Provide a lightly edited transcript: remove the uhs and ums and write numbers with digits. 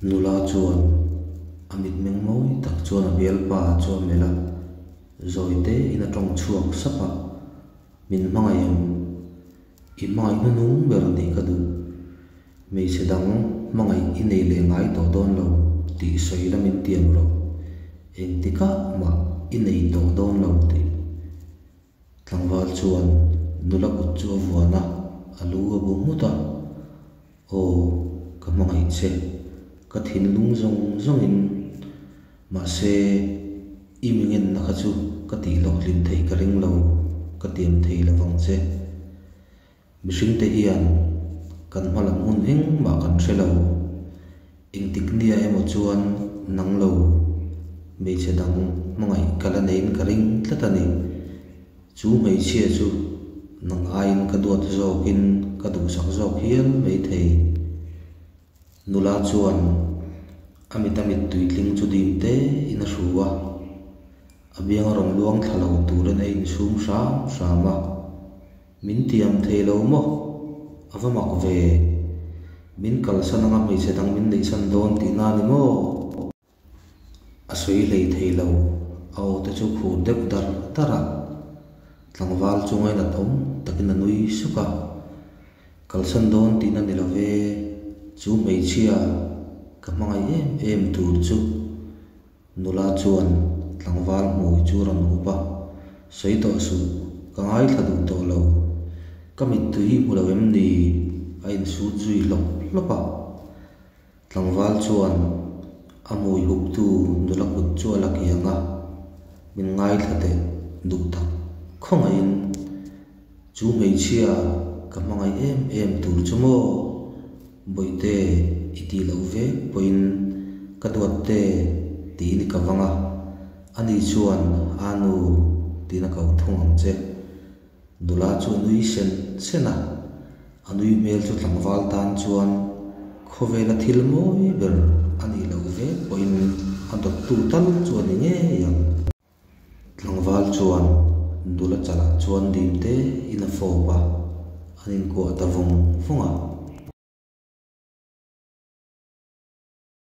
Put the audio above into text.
Nula chuan a mitmeng mawi tak chuan a bialpa chu a melh a, zawi te in a tawng chhuak sap a, Min hmangaih em? I hmangaih hnuhnung ber nih ka duh. Hmeichhe dang hmangaih i nei leh ngai tawh dawn lo tih sawi la min tiam rawh. Engtikah mah i nei tawh dawn lo tih. Tlangval chuan nula kut chu a vuan a, a lu a bu nghut a. Aw, ka hmangaih che, ka thinlung zawng zawngin. Mahse, i mi ngenna kha chu ka tih hlawhtlin theih ka ring lo, ka tiam thei lo vang che. Mihringte hian kan hma lam hun engmah kan hre lo. Engtik nia emaw chuan nang lo hmeichhe dang hmangaih ka la neiin ka ring tlat a ni. Chu hmeichhia chu nang aiin ka duat zawkin ka duhsak zawk hial maithei. Nula chuan a mita mittui tling chu dim te in a hru a, a biang a rawn luang thla lo turin a insum hram hram a. Min tiam thei lo maw? A va mak ve. Min kalsan anga hmeichhe dang min neihsan dawn tihna a ni maw? A sawi hlei thei lo, a aw te chu khur deuh dar dar a. Tlangval chu ngainat awm takin a nui suk a. Kalsan dawn tihna ni lo ve, chu hmeichhia ka hmangaih em em tur chu. Nula chuan tlangval hmui chu rawn hup a, Sawi tawh suh, ka ngaithla duh tawh lo. Ka mittui hi hmu lo em ni? A insut zui hlawp hlawp a. Tlangval chuan a hmui huptu nula kut chu a la kiang a, min ngaithla teh duh tak khawngaihin chu hmeichhia ka hmangaih em em tur chu maw? Bawihte i tih loh vek pawhin ka duat te tiin i ka vang a, ani chuan a nu tiin a ko thung ang che. Nula chu a nui sen sen a, a nui hmel chu tlangval tan chuan khawvela thil mawi ber a nih loh vek pawhin a dawttu tal chu a ni ngei ang. Tlangval chuan nula chalah chuan dim te in a fawp a, an inkuah ta vawng vawng a.